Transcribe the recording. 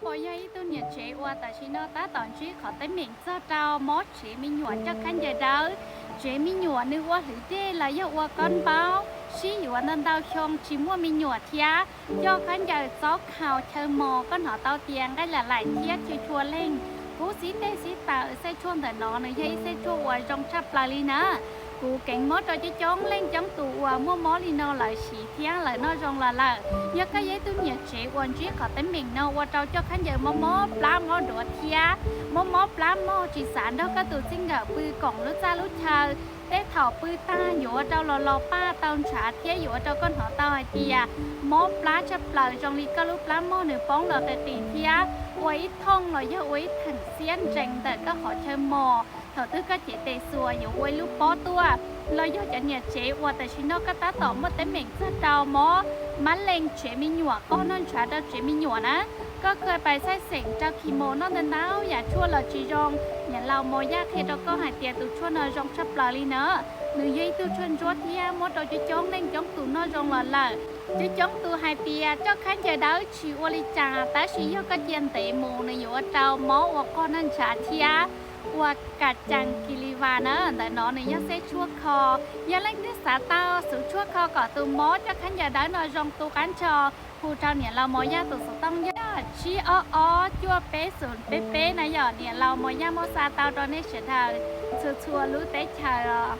Pom yog ib tug niam tsev uas tam sim no tab tom ntsib qhov teeb meem txog rau mob tsev me nyuam coj khaub ncaws dawb. Tsev me nyuam nws ua hliv dej los yog ua kab npaub sib yuav ntau ntau xyoo tsis muaj me nyuam thiab coj khaub ncaws txob khaus chaw mos, koj hnov tau tias nqaij lam laim thiab chua chua leeg. Kub xib teg xib taw, xej tshuaj ntawm no nws yog ib xej tshuaj uas zoo tshaj plaws li na. Kuv keev muab rau coob coob leej coob tus uas muaj mob li no lawv siv thiab lawv noj zoo los lawm. Yog koj yog ib tug niam tsev uas ntsib qhov teeb meem no ua rau coj khaub ncaws mob mob plab mob duav thiab mob mob plab mog, tsis xav nrog koj tus txij nkawm pw koom lub txaj lub chaw, tej thaum pw tag yuav ua rau los los paj tau ntshav thiab yuav ua rau koj hnov tau hais tias mob plab tshaj plaws zoo li koj lub plab mog nws poob los qis qis thiab ua ib thooj los yog ua ib theem xiab ntsees ntawm koj qhov chaw mos. Thaum twg koj cev tes xuas yuav ua ib lub pob tuaj. Los yog cov niam tsev uas tam sim no koj tab tom muaj teeb meem txog rau mob mab leej tsev me nyuam, qoj noj ntshav rau tsev me nyuam na, koj kha pais xaij xeem rau khi mos noj ntau ntau yam tshuaj los tsis zoo, niam laus Mos Yaj qhia rau koj hais tias tus tshuaj no zoo tshaj plaws li na. Nws yog ib tug tshuaj ntsuab thiab muab rau coob coob leej coob tus noj zoo los lawm. Coob coob tus hais tias coj khaub ncaws dawb tsis ua li cas, tab sis yog koj cia ntev mus nws yuav ua rau mob ua qoj noj ntshav thiab ua kas cas kis li vas na. Ntawm no nws yog xej tshuaj kho. Yog leej twg xav tau xuv tshuaj kho kom tus mob coj khaub ncaws dawb no zoo tu qab ntsho, hu rau niam laus Mos Yaj tus xov tooj yog tsib ob ob cuaj peb xoom peb peb na yom. Niam laus Mos Yaj muab xa tau rau nej sawv daws txhua txhua lub teb chaws os.